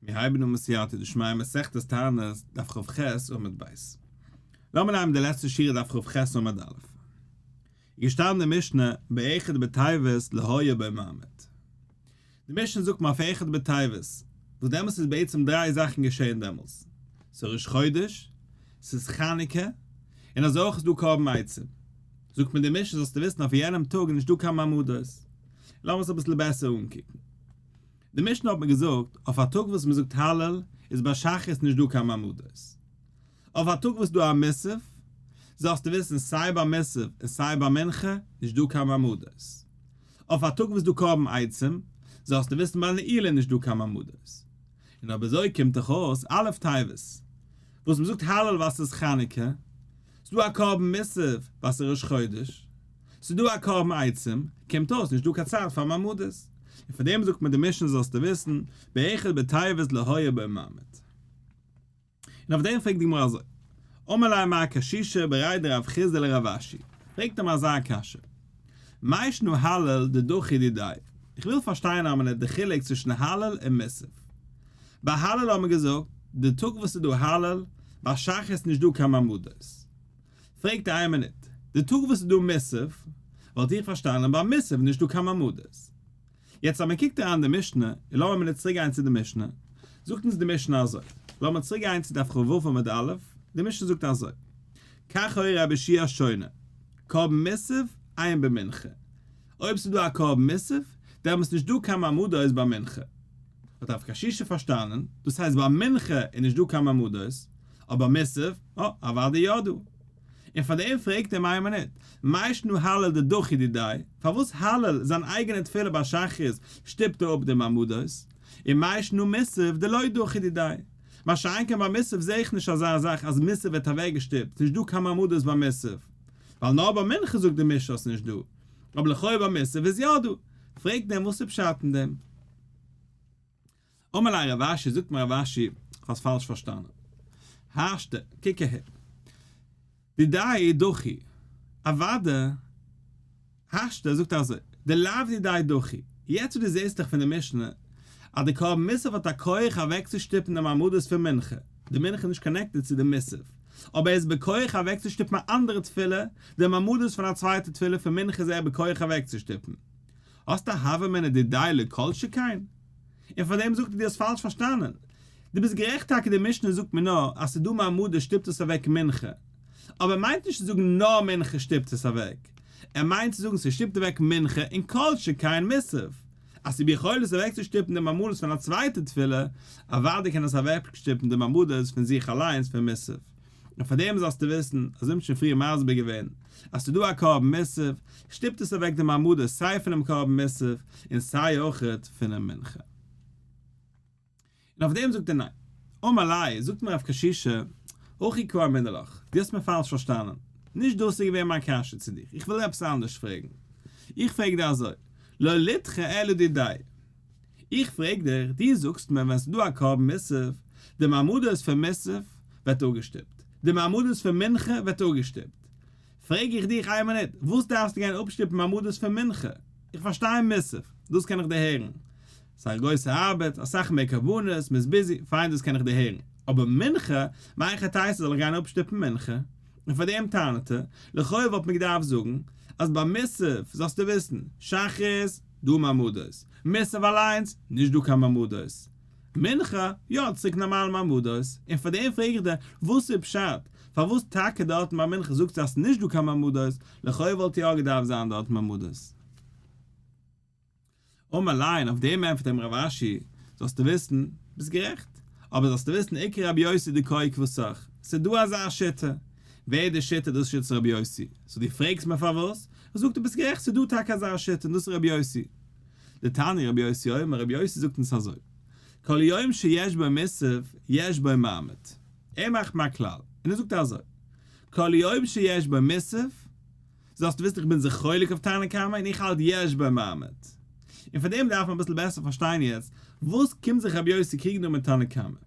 מיר הייבן אן בסייעתא דשמיא מסכת תענית, דף כ"ח עמוד ב'. לאמיר נעמען די לעצטע שורה דף כ"ח עמוד א'. איז געשטאנען אין די משנה באחד בטבת לא היה בו מעמד. די משנה זאגט מיר אויף אחד בטבת, וואס דעמאלס איז בעצם דריי זאכן געשען דעמאלס, ס'איז ראש חודש, ס'איז חנוכה, און אזוי אויך איז דא קרבן עצים. זאגט מיר די משנה זאלסטו וויסן אויף יענעם טאג איז נישטא קיין מעמדות. לאמיר עס אביסל בעסער אנקוקן. די משנה האט מיר געזאגט, אויף א טאג וואס מען זאגט הלל איז ביי שחרית נישט דא קיין מעמדות. אויף א טאג וואס איז דא א מוסף, זאלסטו וויסן סיי ביי מוסף און סיי ביי מנחה נישט דא קיין מעמדות. אויף א טאג וואס איז דא קרבן עצים, זאלסטו וויסן ביי נעילה נישט דא קיין מעמדות. און אויב אזוי קומט דאך אויס א' טבת וואס מען זאגט הלל ווייל ס'איז חנוכה, ס'דא א קרבן מוסף ווייל ס'איז ראש חודש, ס'דא א קרבן עצים, קומט אויס נישט דא קיין צייט פאר מעמדות, און פאר דעם זאגט מען די משנה זאלסטו וויסן, באחד בטבת לא היה בו מעמד. און אויף דעם פרעגט די גמרא אזוי, אמר ליה מר קשישא בריה דרב חסדא לרב אשי, פרעגט אים אזא קשיא, מאי שנא הלל דדחי דידיה, איך וויל פארשטיין א מינוט די חילוק צווישן הלל און מוסף. ביי הלל האט מען געזאגט, די טאג וואס איז דא הלל, ביי שחרית נישט דא קיין מעמדות. פרעגט ער איין מינוט, די טאג וואס איז דא מוסף, וואלט איך פארשטאנען ביי מוסף נישט דא קיין מעמדות. יעצט אז מען קוקט אריין די משנה, און לאמיר מינוט צוריק גיין צו די משנה, זאגט אונז די משנה אזוי, לאמיר צוריק גיין צו דף כ"ו עמוד א', די משנה זאגט אזוי, כך היה רבי יהושע שונה, קרבן מוסף אין במנחה, אויב ס'איז דא א קרבן מוסף, דעמאלטס נישט דא קיין מעמדות ביי מנחה. האט רב קשישא פארשטאנען, דאס הייסט ביי מנחה איז נישט דא קיין מעמדות, אבער ביי מוסף, אה, אוודאי יא דא. און פאר דעם פרעגט ער איין מינוט, מאי שנא הלל דדחי דידיה, פארוואס הלל, זיין אייגענע תפילה ביי שחרית, שטופט ער אפ די מעמדות, און מאי שנא מוסף דלא דחי דידיה. מה שאין כן ביי מוסף זעה איך נישט אזא זאך אז מוסף ווערט אוועקגעשטופט, ס'נישט דא קיין מעמדות ביי מוסף. ווייל נאר ביי מנחה זאגט די משנה אז ס'נישט דא. אבער לכאו' ביי מוסף איז יא דא. פרעגט אים וואס איז פשט אין דעם. אמר ליה רב אשי, זאגט מיר רב אשי, האסט פאלש פארשטאנען. השתא, קוק אהער. דידיה דחי. אוואדע, השתא זאגט אזוי, דלאו דידיה דחי. יעצט וואס דו זעסט דאך פון די משנה, אז די קרבן מוסף האט א כח אוועקצושטופן די מעמדות פון מנחה, די מנחה איז נישט connected צו די מוסף, אבער ער איז בכח אוועקצושטופן א אנדערע תפילה, די מעמדות פון א צווייטע תפילה פון מנחה איז ער בכח אוועקצושטופן. האסט א הוה אמינא דידיה לא כל שכן? און פאר דעם זאגט ער דו האסט פאלש פארשטאנען. דו ביסט גערעכט טאקע די משנה זאגט מיר נאר אז ס'איז דא מעמדות שטופט עס אוועק מנחה. אבער ער מיינט נישט צו זאגן נאר מנחה שטופט עס אוועק. ער מיינט צו זאגן ס'שטופט אוועק מנחה און כל שכן מוסף. אז ס'איז ביכולת אוועקצושטופן די מעמדות פון א צווייטע תפילה, אוודאי קען עס אוועקשטופן די מעמדות פון זיך אליינס פון מוסף. און פאר דעם זאלסטו וויסן, אזוי האב איך שוין פריער מסביר געווען, אז ס'איז דא א קרבן מוסף, שטופט עס אוועק די מעמדות סיי פונעם קרבן מוסף און סיי אויכעט פונעם מנחה. און אויף דעם זאגט ער ניין. אמר ליה, זאגט מיר רב קשישא, הכי קאמינא לך, דו האסט מיר פאלש פארשטאנען, נישט דאס איז געווען מיין קשיא צו דיך, איך וויל עפעס אנדערש פרעגן. איך פרעג דיר אזוי, לא לידחי אלא דידיה. איך פרעג דיך, דו זאגסט מיר ווען ס'איז דא א קרבן מוסף, די מעמדות פון מוסף ווערט אפגעשטופט, די מעמדות פון מנחה ווערט אפגעשטופט. פרעג איך דיך איין מינוט, וואס דארפסטו גיין אפשטופן מעמדות פון מנחה? איך פארשטיי מוסף, דאס קען איך דערהערן. ס'איז א גרויסע ארבעט, אסאך מער קרבנות, מ'איז busy, פיין דאס קען איך דערהערן. אבער מנחה, מהיכא תיתי זאל איך גיין אפשטופן מנחה? און פאר דעם טענה'ט ער, לכאו' וואלט מען געדארפט זאגן, אז ביי מוסף, זאלסטו וויסן, שחרית, דא מעמדות. מוסף אליינס, נישט דא קיין מעמדות. מנחה, יא, צוריק נארמאלע מעמדות. און פאר דעם פרעג איך דיר, וואס איז פשט? פארוואס טאקע דארטן ביי מנחה זאגסטו אז ס'איז נישט דא קיין מעמדות, לכאו' וואלט יא געדארפט זיין דארט מעמדות. אמר ליה, און אויף דעם ענטפערט אים רב אשי, זאלסטו וויסן, ביסט גערעכט, אבער זאלסטו וויסן איכא רבי יוסי דקאי כוותך, ס'איז דא אזא שיטה, ווער איז די שיטה? דאס איז שיטת רבי יוסי, so דו פרעגסט מיר פארוואס? איך זאג דיר ביסט גערעכט ס'איז דא טאקע אזא שיטה און דאס איז רבי יוסי. דתניא רבי יוסי אומר, רבי יוסי זאגט אונז אזוי, כל יום שיש בו מוסף יש בו מעמד, ער מאכט מיר א כלל, און ער זאגט אזוי, כל יום שיש בו מוסף, זאלסטו וויסן איך בין זיך חולק אויף תנא קמא און איך האלט יש בו מעמד. און פאר דעם דארף מען אביסל בעסער פארשטיין יעצט וואס קומט זיך רבי יוסי קריגן דא מיט תנא קמא.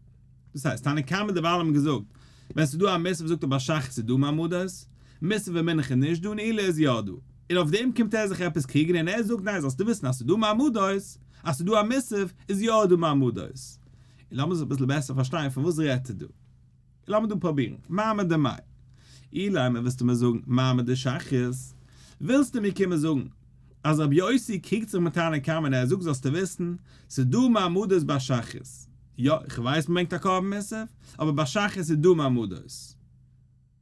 דאס הייסט, תנא קמא דערווייל האבן געזאגט, ווען ס'איז דא א מוסף זאגט ער ביי שחרית איז דא מעמדות, מוסף ומנחה נישט דא, נעילה איז יא דא. און אויף דעם קומט ער זיך עפעס קריגן און ער זאגט ניין זאלסטו וויסן אז ס'איז דא מעמדות, אז ס'איז דא א מוסף איז יא דא מעמדות. און לאמיר עס אביסל בעסער פארשטיין פון וואס רעדט ער דא. לאמיר דא פרובירן, מעמד דמאי. אילימא וועסטו מיר זאגן מעמד דשחרית, ווילסטו מיר קומען זאגן אז רבי יוסי קריגט זיך מיט תנא קמא און ער זאגט זאלסטו וויסן, ס'איז דא מעמדות ביי שחרית. יא, איך ווייס מ'ברענגט א קרבן מוסף, אבער ביי שחרית איז דא מעמדות.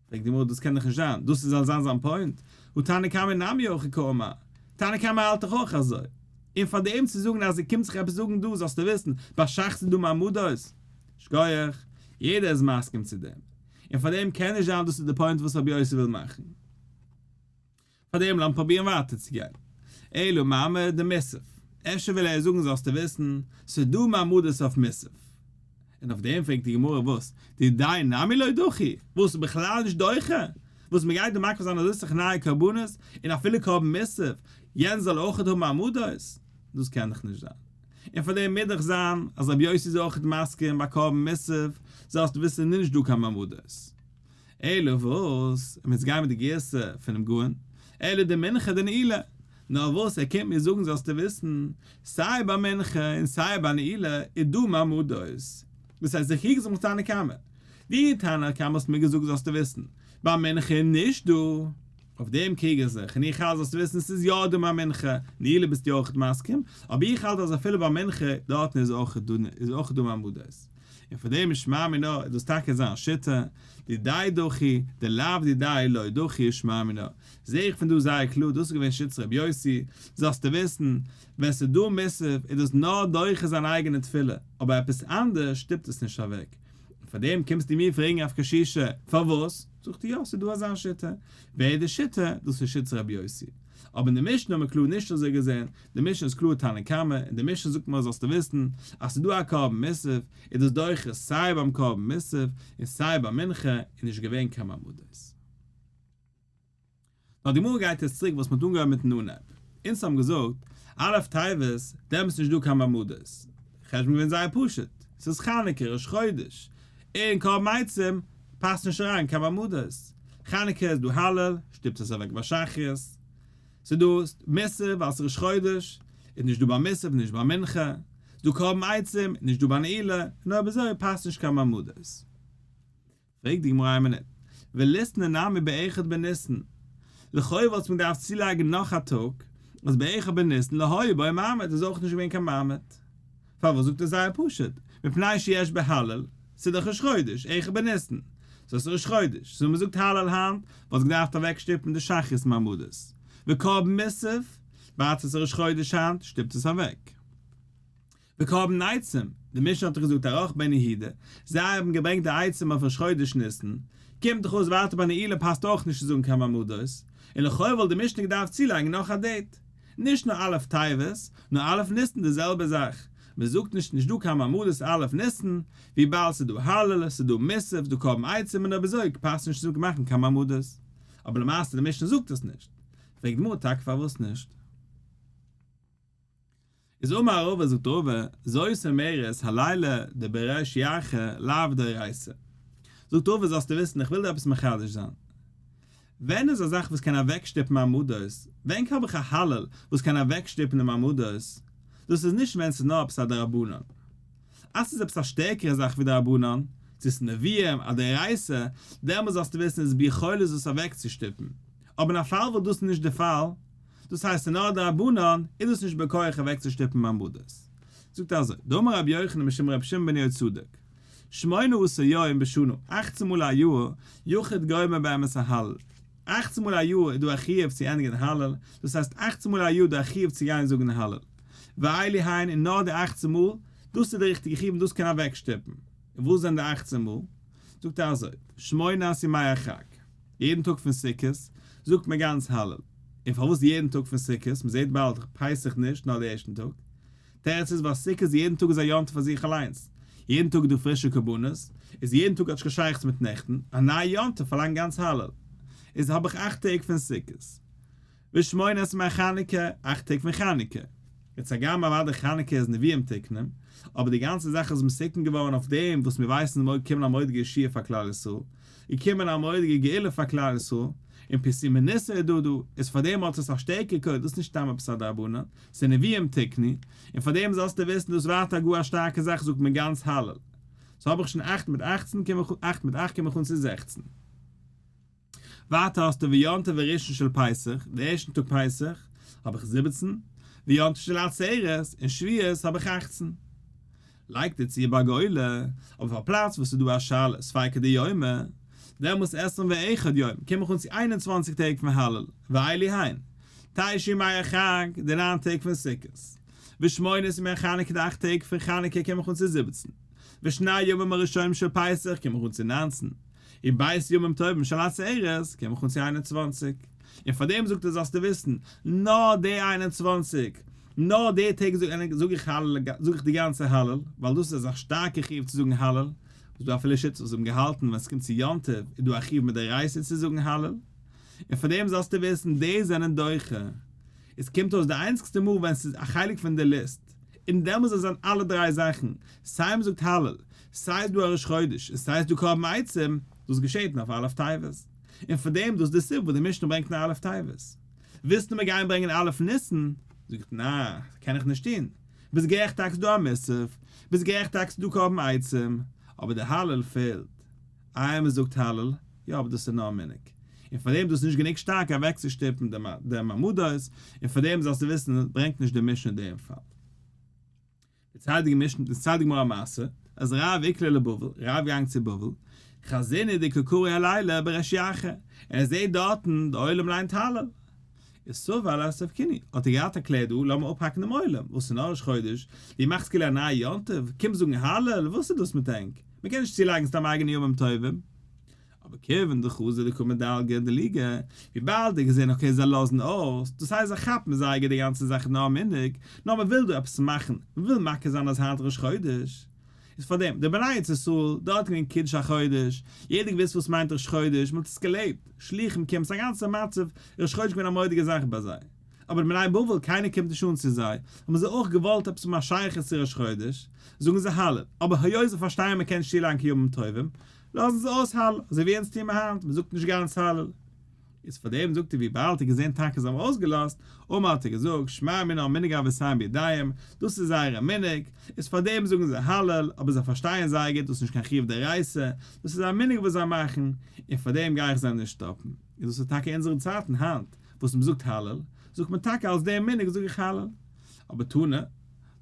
פרעגט די גמרא דאס קען דאך נישט זיין, דאס זאל זיין זיין point, הא תנא קמא נמי הכי קאמר, תנא קמא האלט דאך אויך אזוי, און פאר דעם צו זאגן אז ער קומט זיך עפעס זאגן דא זאלסטו וויסן, ביי שחרית איז דא מעמדות, שכוח, יעדער איז מסכים צו דעם, און פאר דעם קען נישט זיין דאס איז די point וואס רבי יוסי וויל מאכן. פאר דעם לאמיר פרובירן ווייטער צו גיין. אלא מעמד דמוסף. אפשר וויל ער זאגן זאלסטו וויסן, ס'איז דא מעמדות אויף מוסף. און אויף דעם פרעגט די גמרא וואס? דידיה נמי לא דחי? וואס איז בכלל נישט דוחה? וואס מ'גייט דא מקריב זיין אזוי סאך נייע קרבנות, און אפילו קרבן מוסף, יענץ זאל אויכעט האבן מעמדות? דאס קען דאך נישט זיין. און פאר דעם מוז דאך זיין אז רבי יוסי איז אויכעט מסכים ביי קרבן מוסף, זאלסטו וויסן איז נישט דא קיין מעמדות. אלא וואס, און מ'וועט גיין מיט די גירסא פונעם גאון, אלא דמנחה דנעילה, נאר וואס ער קומט מיר זאגן זאלסטו וויסן, סיי ביי מנחה און סיי ביי נעילה איז דא מעמדות. דאס הייסט איך קריג זיך מיט תנא קמא. דו תנא קמא האסט מיר געזאגט זאלסטו וויסן, ביי מנחה איז נישט דא. אויף דעם קריג איך זיך, און איך האלט זאלסטו וויסן ס'איז יא דא ביי מנחה, נעילה ביסטו אויכעט מסכים, אבער איך האלט אז אפילו ביי מנחה דארטן איז אויכעט דא מעמדות. און פאר דעם שמע מינה איז דאס טאקע זיין שיטה, דידיה דחי, דלאו דידיה לא דחי שמע מינה, זעה איך פון דא זייער קלאר דאס איז געווען שיטת רבי יוסי, זאלסטו וויסן, ווען ס'איז דא מוסף איז דאס נאר דוחה זיין אייגענע תפילה, אבער עפעס אנדערש שטופט עס נישט אוועק, און פאר דעם קומסטו מיר פרעגן אויף קשישא, פארוואס? זאגט ער יא ס'איז דא אזא שיטה, ווער איז די שיטה? דאס איז שיטת רבי יוסי. אבער אין די משנה האט מען קלאר נישט אזוי געזען, די משנה איז קלאר תנא קמא, אין די משנה זאגט מען זאלסטו וויסן אז ס'איז דא א קרבן מוסף, איז דאס דוחה סיי ביים קרבן מוסף און סיי ביי מנחה, איז נישט געווען קיין מעמדות. נאר די גמרא גייט יעצט צוריק וואס מ'האט אנגעהויבן מיטן אנהייב. אונז האבן געזאגט, א' טבת, דעמאלטס איז נישט דא קיין מעמדות. חשבון געווען זייער פשוט, ס'איז חנוכה, ראש חודש, און קרבן עצים פאסט נישט אריין קיין מעמדות. חנוכה איז דא הלל, שטופט עס אוועק ביי שחרית. ס'איז דא מוסף ווייל ס'איז ראש חודש, איז נישט דא ביי מוסף נישט ביי מנחה. ס'איז דא קרבן עצים, נישט דא ביי נעילה, און אויב אזוי פאסט נישט קיין מעמדות. פרעגט די גמרא איין מינוט, וליתני נמי באחד בניסן, לכאו' וואלט מען געדארפט צולייגן נאך א טאג, אז באחד בניסן לא היה בו מעמד איז אויך נישט געווען קיין מעמד. פארוואס זאגט ער זייער פשוט, מפני שיש בו הלל, ס'איז דאך ראש חודש, אחד בניסן, סאו ס'איז ראש חודש, סאו מ'זאגט הלל היינט, וואלסט געדארפט אוועק שטופן די שחרית מעמדות, וקרבן מוסף, ווייטער ס'איז ראש חודש היינט, שטופט עס אוועק. וקרבן עצים, די משנה האט דאך געזאגט ערך בן יהודה, זיי האבן געברענגט די עצים אויף ראש חודש ניסן, קומט דאך אויס ווייטער ביי נעילה פאסט אויך נישט צו זאגן קיין מעמדות, און לכאו' וואלט די משנה געדארפט צולייגן נאך א date. נישט נאר א' טבת, נאר א' ניסן די זעלבע זאך, מען זאגט נישט נישט דא קיין מעמדות א' ניסן, וויבאלד ס'איז דא הלל, ס'איז דא מוסף, ס'איז דא קרבן עצים און אויב אזוי פאסט נישט צו מאכן קיין מעמדות. אבער למעשה די משנה זאגט עס נישט. פרעגט די גמרא טאקע פארוואס נישט? איז אמר רבא זאגט רבא, זאת אומרת הלילה דבריש ירחא לאו דאורייתא. זאגט רבא זאלסטו וויסן איך וויל דיר עפעס מחדש זיין. ווען איז א זאך וואס קען אוועקשטופן מעמדות, ווען האב איך א הלל וואס קען אוועקשטופן די מעמדות, דאס איז נישט ווען ס'איז נאר עפעס א דרבנן. אז ס'איז עפעס א שטערקערע זאך ווי דרבנן, צו ס'איז נביאים אדער דאורייתא, דעמאלס זאלסטו וויסן איז ביכולת דאס אוועקצושטופן. אבער אין א פאל וואס דאס איז נישט די פאל, דאס הייסט ס'איז נאר דרבנן, איז דאס נישט בכח אוועקצושטופן מעמדות. זאגט ער אזוי, דאמר רבי יוחנן משום רבי שמעון בן יהוצדק, שמונה עשר יום בשנה, אכצן מאל א יאר, יחיד גומר בהם את ההלל. אכצן מאל א יאר איז דא א חיוב צו ענדיגן הלל, דאס הייסט אכצן מאל א יאר איז דא א חיוב צו גיין זאגן הלל. ואלו הן און נאר די אכצן מאל, דאס איז די ריכטיגע חיוב און דאס קען אוועקשטופן. און וואס זענען די אכצן מאל? זאגט ער אזוי, שמונת ימי החג, יעדן טאג פון סוכות זאגט מען גאנץ הלל. און פארוואס יעדן טאג פון סוכות? מען זעט באלד פסח נישט, נאר די ערשטן טאג. תירוץ איז ווייל סוכות יעדן טאג איז א יום טוב פאר זיך אליינס, יעדן טאג איז דא פרישע קרבנות, איז יעדן טאג האט נישט קיין שייכות מיט נעכטן, א נייע יום טוב פארלאנגט גאנץ הלל, איז האב איך אכט טעג פון סוכות. ושמונת ימי חנוכה, אכט טעג פון חנוכה. יעצט הגם אוודאי חנוכה איז נביאים תקנום, אבער די גאנצע זאך איז מתוקן געווארן אויף דעם וואס מיר ווייסן איז געקומען א מורא'דיגע ישועה פאר כלל ישראל, געקומען א מורא'דיגע גאולה פאר כלל ישראל, און פרסומי ניסא איז דא דא, איז פארדעם האט עס א שטערקערע כח, דאס איז נישט סתם עפעס א דרבנן, ס'איז נביאים תקנו, און פארדעם זאלסטו וויסן דאס איז ווייטער גאר א שטארקע זאך זאגט מען גאנץ הלל. so האב איך שוין אכט מיט 18 קום איך אכט מיט אכט קום איך אן צו 16. ווייטער האסטו ויום טוב הראשון של פסח, די ערשטן טאג פסח, האב איך 17, ויום טוב של עצרת, און שבועות האב איך 18. לייגט ער צו בגולה, אבער פאר פלאץ וואס איז דא א שאלה, ספיקא דיומא, דעמאלטס עשרים ואחד יום, קום איך אן צו 21 טעג פון הלל, ואלו הן, תשעה ימי החג, די ניין טעג פון סוכות, ושמונת ימי חנוכה די אכט טעג פון חנוכה קום איך אן צו 17, ושני ימים הראשונים של פסח קום איך אן צו 19, וב' ימים טובים של עצרת קום איך אן צו 21. און פאר דעם זאגט ער זאלסטו וויסן, נאר די 21, נאר די טעג זאג איך הלל, זאג איך די גאנצע הלל, ווייל דאס איז א שטארקע חיוב צו זאגן הלל. ס'איז דא אפילו שיטות וואס האבן געהאלטן ווען ס'קומט צו יום טוב איז דא א חיוב מדאורייתא צו זאגן הלל. און פאר דעם זאלסטו וויסן, די זענען דוחה. עס קומט אויס די איינציגסטע מאל ווען ס'איז א חלק פון די ליסט, און דעמאלס זאל זיין אלע דריי זאכן, סיי מ'זאגט הלל, סיי איז דא א ראש חודש, און סיי איז דא קרבן עצים, דאס געשעט נאר אויף א' טבת. און פאר דעם דאס די סיבה וואס די משנה ברענגט אין א' טבת. ווילסטו מיר גיין ברענגען א' ניסן? זאג איך, נעה, קען איך נישט טון. ביסט גערעכט טאקע ס'איז דא א מוסף, ביסט גערעכט טאקע ס'איז דא קרבן עצים, אבער די הלל פעלט. איי מ'זאגט הלל? יא אבער דאס איז נאר מנהג. און פאר דעם דאס איז נישט גענוג שטארק אוועקצושטופן די מעמדות, און פאר דעם זאלסטו וויסן ברענגט נישט די משנה דעם פאל. דערציילט די משנה, דערציילט די גמרא א מעשה, אז רב איקלע לבבל, רב געגאנגען צו בבל, חזינהו דקא קרו הלילא בריש ירחא, און ער זעט דארטן די עולם ליינט הלל. איז סבר לאסתפקינהו, האט ער געהאט א קלער דא, לאמיר אפהאקן דעם עולם, וואס איז נאר ראש חודש, דו מאכסט כאילו א נייע יום טוב, קום זאגן הלל, וואס איז דאס מיט ענק? מען קען נישט צולייגן סתם אייגענע ימים טובים. אבער כיוון דחזא דקא מדלגי דלוגי, וויבאלד ער געזען okay זיי לאזן אויס, דאס הייסט זיי כאפן זייער די גאנצע זאך נאר מנהג, נאר מען וויל דא עפעס מאכן, מען וויל מכיר זיין אז היינט ראש חודש. איז פאר דעם, די בני ארץ ישראל, דארט געווען קידוש החודש, יעדער געוואוסט וואס מיינט ראש חודש, מען האט עס געלעבט, שלוחים קומען, ס'איז א גאנצע מצב, ראש חודש געווען א מורא'דיגע זאך ביי זיי. אבער די בני בבל, קיינער קומט נישט אן צו זיי, האבן זיי אויך געוואלט עפעס האבן א שייכות צו ראש חודש, זאגן זיי הלל, אבער היות זיי פארשטייען מען קען נישט צולייגן קיין ימים טובים, לאזן זיי אויס הלל, אזוי ווי אונז טוען מיר היינט, מען זאגט נישט גאנץ הלל. איז פאר דעם זאגט ער וויבאלד ער האט געזען טאקע זיי האבן אויסגעלאזט, אמר האט ער געזאגט, שמע מינה מנהג אבותיהם בידיהם, דאס איז זייערע מנהג, איז פאר דעם זאגן זיי הלל, אבער זיי פארשטייען זייער גוט דאס איז נישט קיין חיוב דאורייתא, דאס איז א מנהג וואס זיי מאכן, און פאר דעם גיי איך זיי נישט סטאפן. און דאס איז טאקע אונזערע צייטן היינט, וואס מען זאגט הלל, זאגט מען טאקע אלס דעם מנהג זאג איך הלל. אבער תנא,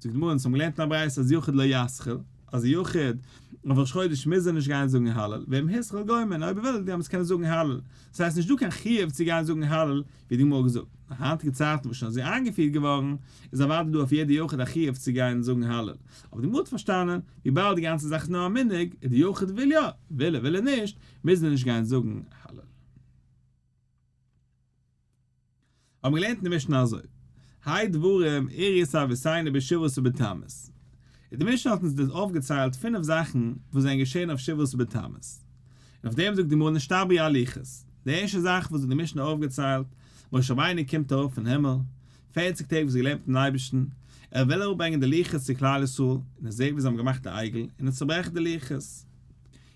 זאגט די גמרא, אונז האבן געלערנט אין א ברייתא אז יחיד לא יתחיל, אז א יחיד אויף ראש חודש מוז ער נישט גיין זאגן הלל, ואם התחיל גומר, און אויב ער וויל דעמאלטס קען ער זאגן הלל. דאס הייסט נישט דא קיין חיוב צו גיין זאגן הלל, ווי די גמרא האט געזאגט. אין היינטיגע צייטן וואס שוין אזוי איינגעפירט געווארן, איז אוודאי דא אויף יעדע יחיד א חיוב צו גיין זאגן הלל. אבער די גמרא האט פארשטאנען, וויבאלד די גאנצע זאך איז נאר א מנהג, און די יחיד וויל יא, וויל ער וויל ער נישט, מוז ער נישט גיין זאגן הלל. האבן געלערנט אין די משנה אזוי, ה' דברים אירעו את אבותינו בשבעה עשר בתמוז. און די משנה האט אונז דאס אויפגעציילט פינף זאכן וואס זענען געשען אויף שבעה עשר בתמוז. און אויף דעם זאגט די גמרא נשתברו הלוחות. די ערשטע זאך וואס האט די משנה אויפגעציילט, משה רבינו קומט אראפ פון הימל, פערציג טעג וואס ער געלערנט מיטן אייבערשטן, ער וויל אראפברענגען די לוחות צו כלל ישראל, און ער זעט ווי זיי האבן געמאכט א עגל, און ער צוברעכט די לוחות.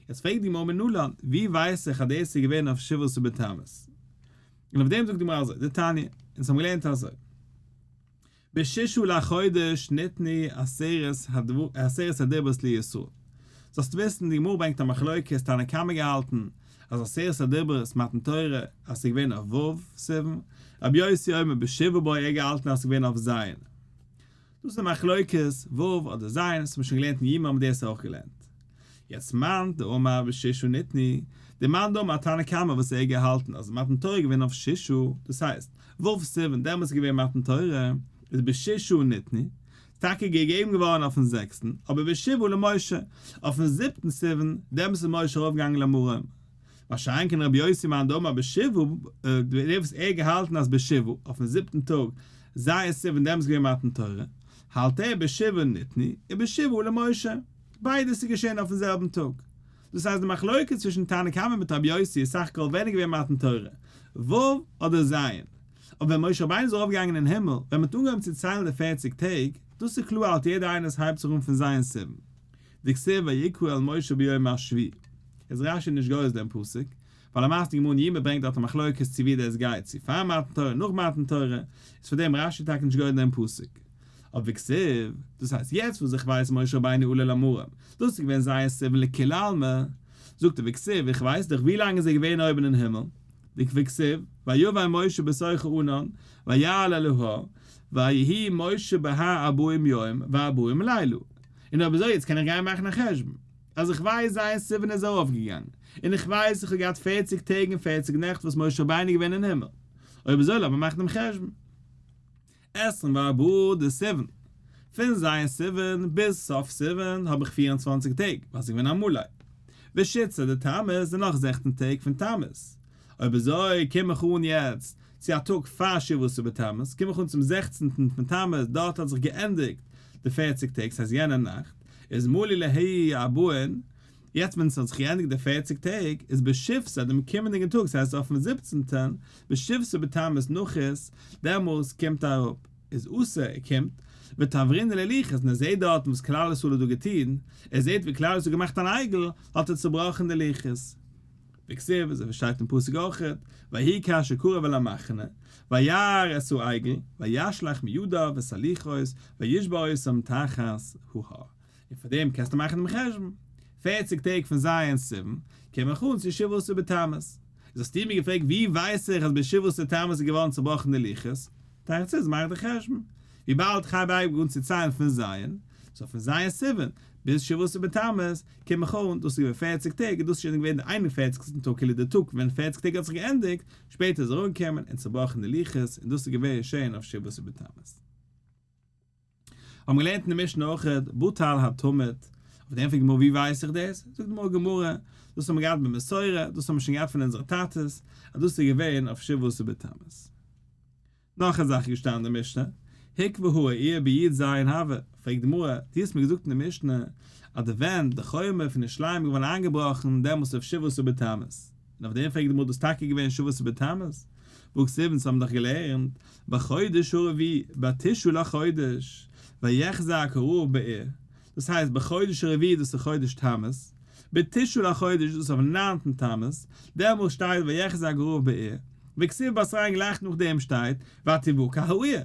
יעצט פרעגט די גמרא מנלן, ווי ווייס איך אז דאס איז געווען אויף שבעה עשר בתמוז? און אויף דעם זאגט די גמרא אזוי, דתניא, אונז האבן געלערנט אזוי, בשישה לחודש ניתנו עשרת הדיברות לישראל. זאלסט וויסן, די גמרא ברענגט א מחלוקת, תנא קמא געהאלטן אז עשרת הדיברות מתן תורה אז ס'איז געווען אויף ו' סיוון, רבי יוסי אומר בשבעה בו ער געהאלטן אז ס'איז געווען אויף ז'. דאס איז א מחלוקת, ו' אדער ז', דאס האט מען שוין געלערנט אין יומא האבן מיר דאס אויך געלערנט. יעצט מאן דאמר בשישה ניתנו, דער מאן דאמר תנא קמא וואס ער האט געהאלטן אז מתן תורה איז געווען אויף שישה, דאס הייסט, ו' סיוון דעמאלטס איז געווען מתן תורה, איז בשישה ניתנו, טאקע געגעבן געווארן אויפן זעקסטן, אבער בשבעה למשה, אויפן זיבטן סיוון, דעמאלטס איז משה ארויפגעגאנגען למרום. מה שאין כן רבי יוסי מאן דאמר בשבעה, דער וואס ער האט געהאלטן אז בשבעה, אויפן זיבטן טאג, ז' סיוון דעמאלטס איז געווען מתן תורה, האלט ער בשבעה ניתנו, ובשבעה למשה. ביידעס איז געשען אויפן זעלבן טאג. דאס הייסט די מחלוקת צווישן תנא קמא מיט רבי יוסי איז סך הכל ווען איז געווען מתן תורה, ו' אדער ז'. אבער ווען משה רבינו איז ארויפגעגאנגען אין הימל, ווען מ'האט אנגעהויבן צו ציילן די פערציג טעג, דאס איז קלאר האלט יעדער איינער עס הייבט זיך אן פון ז' סיוון. דכתיב ויקרא אל משה ביום השביעי. איז רש"י נישט גורס דעם פסוק. ווייל למעשה די גמרא אין יומא ברענגט דארט א מחלוקת צו ווי דאס גייט, צו פאר מתן תורה נאך מתן תורה, איז פאר דעם רש"י טאקע נישט גורס דעם פסוק. אבער וכתיב, דאס הייסט יעצט וואס איך ווייס משה רבינו עלה למרום, דאס איז געווען ז' סיוון לכולי עלמא, זאגט ער וכתיב, איך ווייס דאך ווי לאנג איז ער געווען אויבן אין הימל, וכתיב, ויבא משה בתוך הענן, ויעל אל ההר, ויהי משה בהר ארבעים יום וארבעים לילה. און אויב אזוי יעצט קען איך גיין מאכן א חשבון, אז איך ווייס ז' סיוון איז ארויפגעגאנגען, און איך ווייס איך האב געהאט פערציג טעג און פערציג נעכט וואס משה רבינו איז געווען אין הימל, אויב אזוי לאמיר מאכן דעם חשבון. עשרים וארבעה דסיוון, פון ז' סיוון ביז סוף סיוון האב איך 24 טעג, ווייל ס'איז געווען א מלא. ושיתסר דתמוז און נאך 16 טעג פון תמוז. אויב אזוי קום איך אן יעצט צו א טאג פאר שבעה עשר בתמוז, קום איך אן צום זעכצנטן פון תמוז, דארט האט זיך געענדיגט די פערציג טעג, ס'הייסט יענע נאכט איז מלו להו ארבעין, יעצט ווען ס'האט זיך געענדיגט די פערציג טעג, איז בשיבסר דעם קומענדיגן טאג, ס'הייסט אויפן זיבצנטן, בשיבסר בתמוז נחית, דעמאלס קומט אראפ, איז אתא, ער קומט, ותברינהו ללוחות, און ער זעט דארטן וואס כלל ישראל האט דא געטון, ער זעט ווי כלל ישראל האט געמאכט אן עגל, האט ער צובראכן די לוחות. וכתיב, אזוי ווי שטייט אין פסוק אויכעט, ויהי כאשר קרב אל המחנה, וירא את העגל, וישלך מידיו את הלוחות, וישבר אותם תחת ההר. און פאר דעם קענסטו מאכן דעם חשבון, פערציג טעג פון ז' סיוון, קום איך אן צו שבעה עשר בתמוז. איז האסטו מיר געפרעגט ווי ווייס איך אז בשבעה עשר תמוז איז געווארן צובראכן די לוחות? תירוץ איז, מאך די חשבון. וויבאלד איך הייב אייביג אן צו ציילן פון ז', so פון ז' סיוון ביז שבעה עשר בתמוז קום איך אן, דאס איז געווען פערציג טעג און דאס איז שוין געווען די איין און פערציגסטן טאג כאילו די טאג ווען פערציג טעג האט זיך געענדיגט, שפעטער איז ער אנגעקומען און צובראכן די לוחות און דאס איז געווען שוין אויף שבעה עשר בתמוז. האבן געלערנט אין די משנה אויכעט בטל התמיד, אויף דעם פרעגט די גמרא ווי ווייס איך דאס? זאגט די גמרא, דאס האבן מיר געהאט במסורה, דאס האבן מיר שוין געהאט פון אונזערע טאטעס, אז דאס איז געווען אויף שבעה עשר בתמוז. נאך א זאך איז געשטאנען אין די משנה, הוקבעה העיר בי"ז הוה, פרעגט די גמרא, דו האסט מיר געזאגט אין די משנה אז די ווענט, די חומה פון ירושלים איז געווארן איינגעבראכן דעמאלס אויף שבעה עשר בתמוז, און אויף דעם פרעגט די גמרא דאס טאקע געווען שבעה עשר בתמוז? והכתיב אונז האבן דאך געלערנט בחודש הרביעי בתשעה לחודש ויחזק הרעב בעיר, דאס הייסט בחודש הרביעי דאס איז חודש תמוז, בתשעה לחודש דאס איז אויפן ניינטן תמוז, דעמאלס שטייט ויחזק הרעב בעיר, וכתיב בתריה גלייך נאכדעם שטייט ותבקע העיר.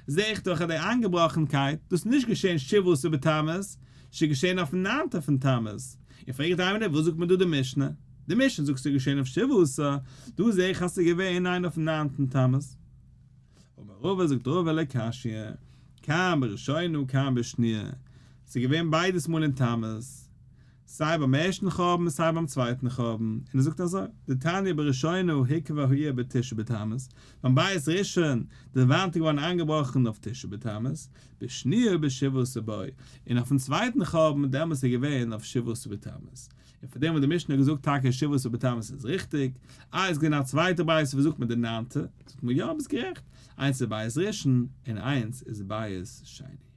זע איך דאך אז די איינגעבראכנקייט, דאס איז נישט געשען שבעה עשר בתמוז, ס'איז געשען אויפן ניינטע פון תמוז. און פרעג איך די איינוואוינער וואס זאגט מען דא די משנה? די משנה זאגט ס'איז געשען אויף שבעה עשר, דא זע איך אז ס'איז געווען ניין אויפן ניינטן תמוז. אמר רבא זאגט רבא לא קשיא, כאן בראשונה כאן בשניה, ס'איז געווען ביידעס מאל אין תמוז. סיי ביים ערשטן חורבן און סיי ביים צווייטן חורבן, און ער זאגט אזוי, דתניא בראשונה הוקבעה העיר בתשעה בתמוז, ביים בית ראשון, די וואנט איז געווארן איינגעבראכן אויף תשעה בתמוז, בשניה בשבעה עשר בו, און אויפן צווייטן חורבן דעמאלס איז געווען אויף שבעה עשר בתמוז. און פאר דעם וואס די משנה האט געזאגט טאקע שבעה עשר בתמוז איז ריכטיג, איי איז געווען א צווייטע ברייתא וואס זאגט מען די ניינטע, זאגט מען יא ביסט גערעכט, איינס איז בית ראשון און איינס איז בית שני.